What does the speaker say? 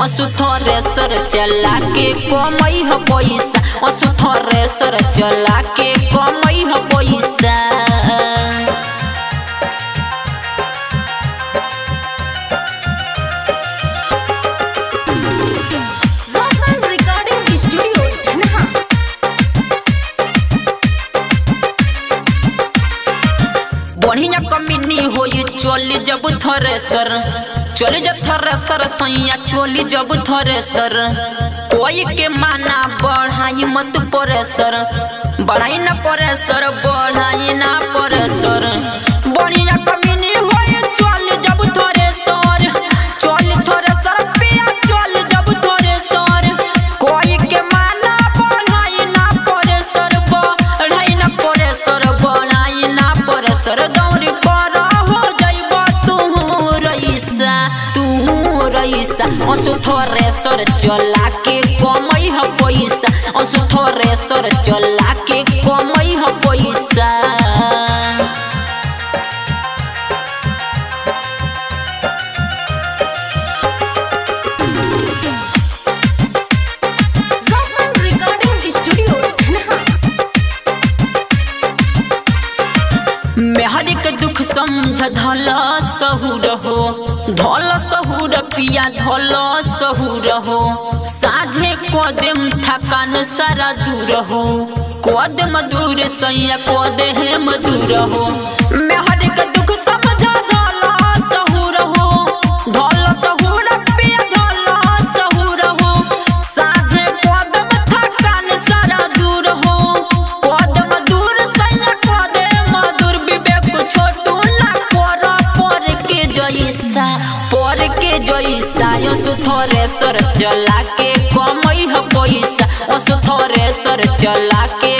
असु थ्रेसर चला के कमई ह पैसा, असु थ्रेसर चला के कमई ह पैसा। रोशन रिकॉर्डिंग स्टूडियो धनहा। बढ़िया कमीनी होई चली जब थ्रेसर, चली जब थ्रेसर सैया चली जब थ्रेसर। कोई के माना बढ़ाई मत प्रेशर, बढ़ाई ना प्रेशर, बढ़ाई ना प्रेशर। बढ़िया कमीनी होई चली जब थ्रेसर, चली थ्रेसर पिया चली जब थ्रेसर। कोई के माना बढ़ाई ना प्रेशर, बढ़ाई ना प्रेशर, बढ़ाई ना प्रेशर। दौड़ी पर हो जइब तू रईसा, तू रईसा। असु थ्रेसर चला के कमई ह पैसा, असु थ्रेसर चला के कमई ह पैसा। रोशन रिकॉर्डिंग स्टूडियो धनहा। मेहरी के दुख समझ धल सहूर हो, धल सहूर पिया धल सहूर हो। साझे कदम थकान सारा दूर हो, कदम दूर सैया कदम दूर हो। मेहरी के दुख समझ धल सहूर हो, धल सहूर पिया धल सहूर हो। साझे कदम थकान सारा दूर हो, कदम दूर सैया कदम दूर। विवेक छोटू ना कर पर के जैसा, पर के जैसा। असु थ्रेसर चला के कमई ह पैसा, असु थ्रेसर चला के